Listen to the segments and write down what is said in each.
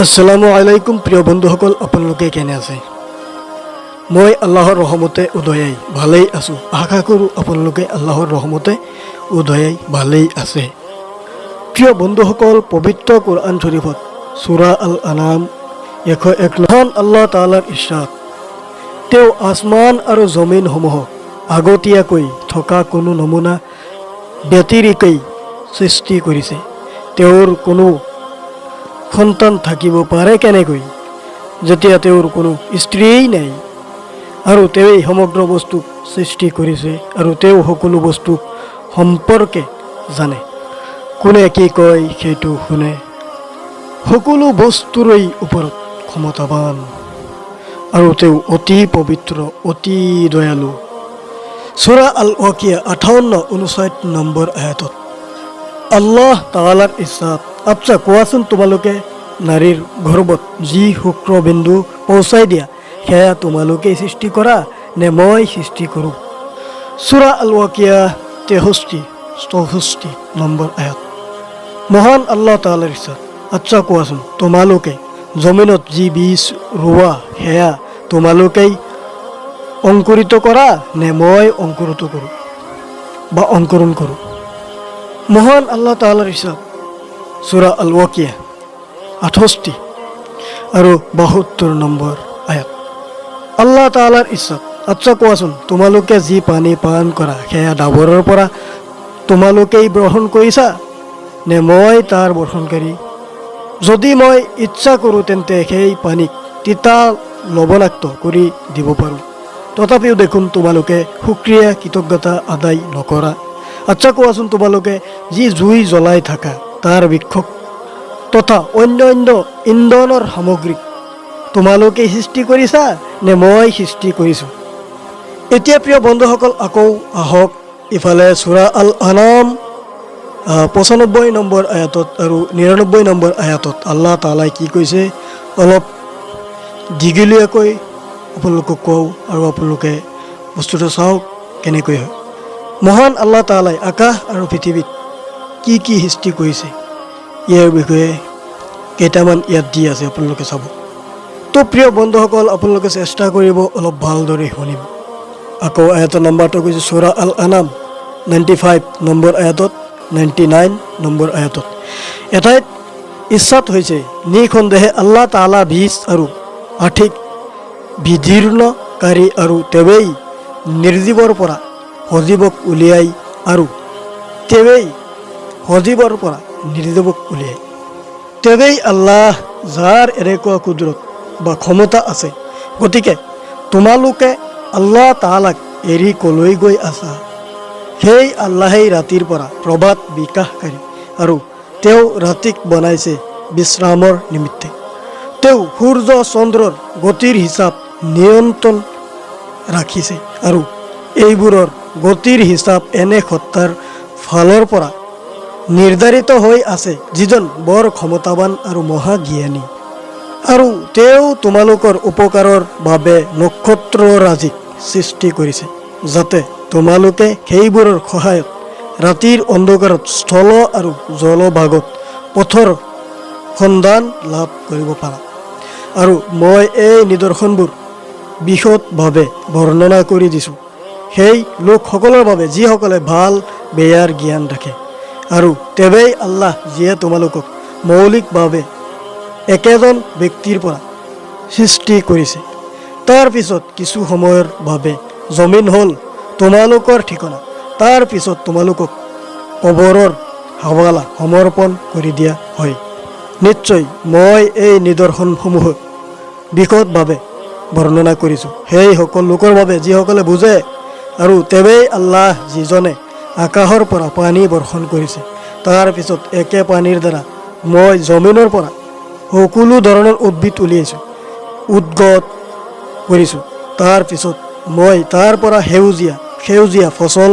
আসসালামু আলাইকুম প্ৰিয় বন্ধুসকল, আপোনালোকে কেনে আছে? মই আল্লাহৰ ৰহমতে উদয়াই ভালেই আছোঁ। আশা কৰোঁ আপোনালোকে আল্লাহৰ ৰহমতে উদয়াই ভালেই আছে। প্ৰিয় বন্ধুসকল, পবিত্ৰ কোৰআন শ্বৰীফত চুৰা আল আনাম 101, মহান আল্লাহ তালাৰ ইচ্ছাত তেওঁ আসমান আৰু জমিনসমূহক আগতীয়াকৈ থকা কোনো নমুনা ব্যতিৰেকেই সৃষ্টি কৰিছে। তেওঁৰ কোনো সন্তান থাকিব পাৰে কেনেকৈ, যেতিয়া তেওঁৰ কোনো স্ত্ৰীয়েই নাই? আৰু তেওঁৱেই সমগ্ৰ বস্তুক সৃষ্টি কৰিছে আৰু তেওঁ সকলো বস্তুক সম্পৰ্কে জানে। কোনে কি কয় সেইটো শুনে, সকলো বস্তুৰেই ওপৰত ক্ষমতাবান আৰু তেওঁ অতি পবিত্ৰ, অতি দয়ালু। চুৰা আল ৱাকিয়া 58, 59 নম্বৰ আয়াতত আল্লাহ তালাৰ ইচ্ছাত, আচ্ছা কোৱাচোন, তোমালোকে নাৰীৰ গৰ্ভত যি শুক্ৰবিন্দু পহুঁচাই দিয়া, সেয়া তোমালোকেই সৃষ্টি কৰা নে মই সৃষ্টি কৰোঁ? চুৰা আল ৱাকিয়া 63, 64 নম্বৰ আয়াত। মহান আল্লাহ তালাৰ ইচ্ছাত, আচ্ছা কোৱাচোন, তোমালোকে জমিনত যি বীজ ৰোৱা, সেয়া তোমালোকেই অংকুৰিত কৰা নে মই অংকুৰিত কৰোঁ বা অংকুৰণ কৰোঁ? মহান আল্লাহ তালাৰ ইচ্ছাত, চুৰা আল ৱাকিয়া 68 আৰু 72 নম্বৰ আয়াত। আল্লাহ তালাৰ ইচ্ছাত, আচ্ছা কোৱাচোন, তোমালোকে যি পানী পান কৰা, সেয়া ডাৱৰৰ পৰা তোমালোকেই গ্ৰহণ কৰিছা নে মই তাৰ বৰ্ষণকাৰী? যদি মই ইচ্ছা কৰোঁ, তেন্তে সেই পানীক তিতা লৱণাক্ত কৰি দিব পাৰোঁ। তথাপিও দেখোন তোমালোকে সুক্ৰিয়া কৃতজ্ঞতা আদায় নকৰা। আচ্ছা কোৱাচোন, তোমালোকে যি জুই জ্বলাই থাকা, তাৰ বৃক্ষক তথা অন্য অন্য ইন্ধনৰ সামগ্ৰীক তোমালোকে সৃষ্টি কৰিছা নে মই সৃষ্টি কৰিছোঁ? এতিয়া প্ৰিয় বন্ধুসকল, আকৌ আহক ইফালে চুৰা আল আনাম 95 নম্বৰ আয়াতত আৰু 99 নম্বৰ আয়াতত আল্লাহ তালাই কি কৈছে, অলপ দীঘলীয়াকৈ আপোনালোকক কওঁ আৰু আপোনালোকে বস্তুটো চাওক কেনেকৈ হয়। মহান আল্লাহ তালাই আকাশ আৰু পৃথিৱীত কি কি সৃষ্টি কৰিছে, ইয়াৰ বিষয়ে কেইটামান ইয়াত দি আছে, আপোনালোকে চাব। তো প্ৰিয় বন্ধুসকল, আপোনালোকে চেষ্টা কৰিব অলপ ভালদৰে শুনিম। আকৌ আয়াতৰ নম্বৰটো কৈছোঁ, চুৰা আল আনাম 95 নম্বৰ আয়াতত, 99 নম্বৰ আয়াতত এঠাইত ইচ্ছাত হৈছে, নিঃসন্দেহে আল্লাহ তালা বীজ আৰু আৰ্থিক বিদীৰ্ণকাৰী আৰু তেৱেঁই নিৰ্জীৱৰ পৰা সজীৱক উলিয়াই আৰু তেৱেঁই সজীৱৰ পৰা নিৰ্জীৱক উলিয়াই। তেৱেঁই আল্লাহ, যাৰ এনেকুৱা কুদৰত বা ক্ষমতা আছে। গতিকে তোমালোকে আল্লাহ তালাক এৰি কলৈ গৈ আছা? সেই আল্লাহেই ৰাতিৰ পৰা প্ৰভাত বিকাশকাৰী আৰু তেওঁ ৰাতিক বনাইছে বিশ্ৰামৰ নিমিত্তে। তেওঁ সূৰ্য চন্দ্ৰৰ গতিৰ হিচাপ নিয়ন্ত্ৰণ ৰাখিছে আৰু এইবোৰৰ গতিৰ হিচাপ এনে সত্তাৰ ফালৰ পৰা নিৰ্ধাৰিত হৈ আছে, যিজন বৰ ক্ষমতাৱান আৰু মহাজ্ঞানী। আৰু তেওঁ তোমালোকৰ উপকাৰৰ বাবে নক্ষত্ৰৰাজিক সৃষ্টি কৰিছে, যাতে তোমালোকে সেইবোৰৰ সহায়ত ৰাতিৰ অন্ধকাৰত স্থল আৰু জলভাগত পথৰ সন্ধান লাভ কৰিব পাৰা। আৰু মই এই নিদৰ্শনবোৰ বিশদভাৱে বৰ্ণনা কৰি দিছোঁ সেই লোকসকলৰ বাবে, যিসকলে ভাল বেয়াৰ জ্ঞান ৰাখে। আৰু তেৱেঁই আল্লাহ, যিয়ে তোমালোকক মৌলিকভাৱে একেজন ব্যক্তিৰ পৰা সৃষ্টি কৰিছে। তাৰ পিছত কিছু সময়ৰ বাবে জমিন হ'ল তোমালোকৰ ঠিকনা। তাৰ পিছত তোমালোকক কবৰৰ হাৱালা সমৰ্পণ কৰি দিয়া হয়। নিশ্চয় মই এই নিদৰ্শনসমূহ বিশদভাৱে বৰ্ণনা কৰিছোঁ সেইসকল লোকৰ বাবে, যিসকলে বুজে। আৰু তেৱেঁই আল্লাহ, যিজনে আকাশৰ পৰা পানী বৰ্ষণ কৰিছে। তাৰ পিছত একে পানীৰ দ্বাৰা মই জমিনৰ পৰা সকলো ধৰণৰ উদ্ভিদ উলিয়াইছোঁ, উদ্গত কৰিছোঁ। তাৰ পিছত মই তাৰ পৰা সেউজীয়া সেউজীয়া ফচল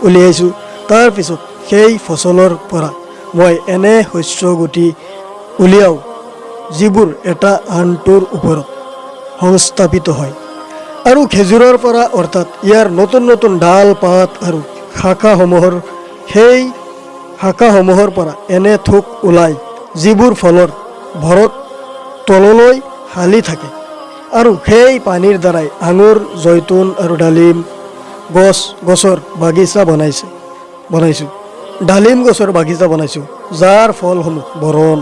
উলিয়াইছোঁ। তাৰ পিছত সেই ফচলৰ পৰা মই এনে শস্য গুটি উলিয়াওঁ, যিবোৰ এটা আনটোৰ ওপৰত সংস্থাপিত হয়। আৰু খেজুৰৰ পৰা, অৰ্থাৎ ইয়াৰ নতুন নতুন ডাল পাত আৰু শাখাসমূহৰ, সেই শাখাসমূহৰ পৰা এনে থোক ওলায়, যিবোৰ ফলৰ ভৰত। তললৈ হালি থাকে আৰু সেই পানীৰ দ্বাৰাই আঙুৰ, জৈতুন আৰু ডালিম গছৰ বাগিচা বনাইছোঁ, ডালিম গছৰ বাগিচা বনাইছোঁ, যাৰ ফলসমূহ বৰণ,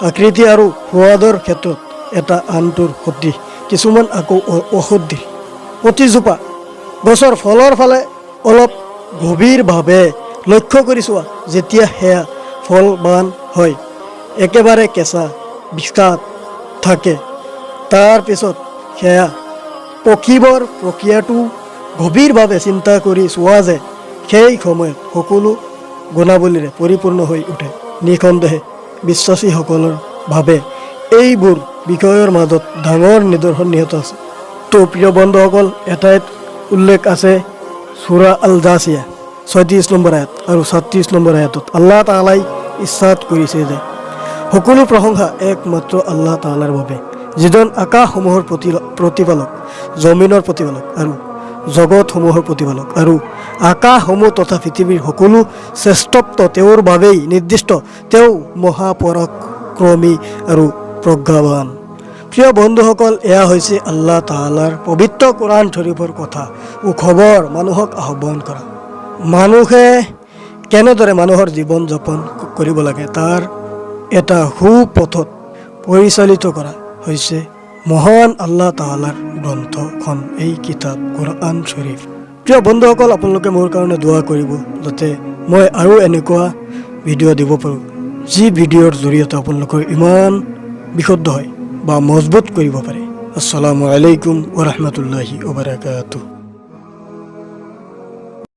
আকৃতি আৰু সোৱাদৰ ক্ষেত্ৰত এটা আনটোৰ সদৃশ, কিছুমান আকৌ অসদৃশ। প্ৰতিজোপা গছৰ ফলৰ ফালে অলপ গভীৰভাৱে লক্ষ্য কৰি চোৱা, যেতিয়া সেয়া ফলবান হয়, একেবাৰে কেঁচা বিষাদ থাকে। তাৰ পিছত সেয়া পকিবৰ প্ৰক্ৰিয়াটো গভীৰভাৱে চিন্তা কৰি চোৱা যে সেই সময়ত সকলো গুণাৱলীৰে পৰিপূৰ্ণ হৈ উঠে। নিঃসন্দেহে বিশ্বাসীসকলৰ বাবে এইবোৰ বিষয়ৰ মাজত ডাঙৰ নিদৰ্শন নিহত আছে। তো প্ৰিয় বন্ধুসকল, এঠাইত উল্লেখ আছে সুৰা আল জাছিয়া 36 নম্বৰ আয়াত আৰু 37 নম্বৰ আয়াতত আল্লাহ তালাই ইৰছাদ কৰিছে যে সকলো প্ৰশংসা একমাত্ৰ আল্লাহ তালাৰ বাবে, যিজন আকাশসমূহৰ প্ৰতিপালক, জমিনৰ প্ৰতিপালক আৰু জগতসমূহৰ প্ৰতিপালক, আৰু আকাশসমূহ তথা পৃথিৱীৰ সকলো শ্ৰেষ্ঠত্ব তেওঁৰ বাবেই নিৰ্দিষ্ট। তেওঁ মহাপৰাক্ৰমী আৰু প্ৰজ্ঞাৱান। প্ৰিয় বন্ধুসকল, এয়া হৈছে আল্লাহ তালাৰ পবিত্ৰ কোৰআন শ্বৰীফৰ কথা ও খবৰ, মানুহক আহ্বান কৰা, মানুহে কেনেদৰে মানুহৰ জীৱন যাপন কৰিব লাগে তাৰ এটা সুপথত পৰিচালিত কৰা হৈছে মহান আল্লাহ তালাৰ গ্ৰন্থখন, এই কিতাপ কোৰআন শ্বৰীফ। প্ৰিয় বন্ধুসকল, আপোনালোকে মোৰ কাৰণে দোৱা কৰিব যাতে মই আৰু এনেকুৱা ভিডিঅ' দিব পাৰোঁ, যি ভিডিঅ'ৰ জৰিয়তে আপোনালোকৰ ইমান বিশুদ্ধ হয় বা মজবুত কৰিব পাৰে। আসসালামু আলাইকুম ওৰহমতুল্লাহি ওবৰাকাতুহ।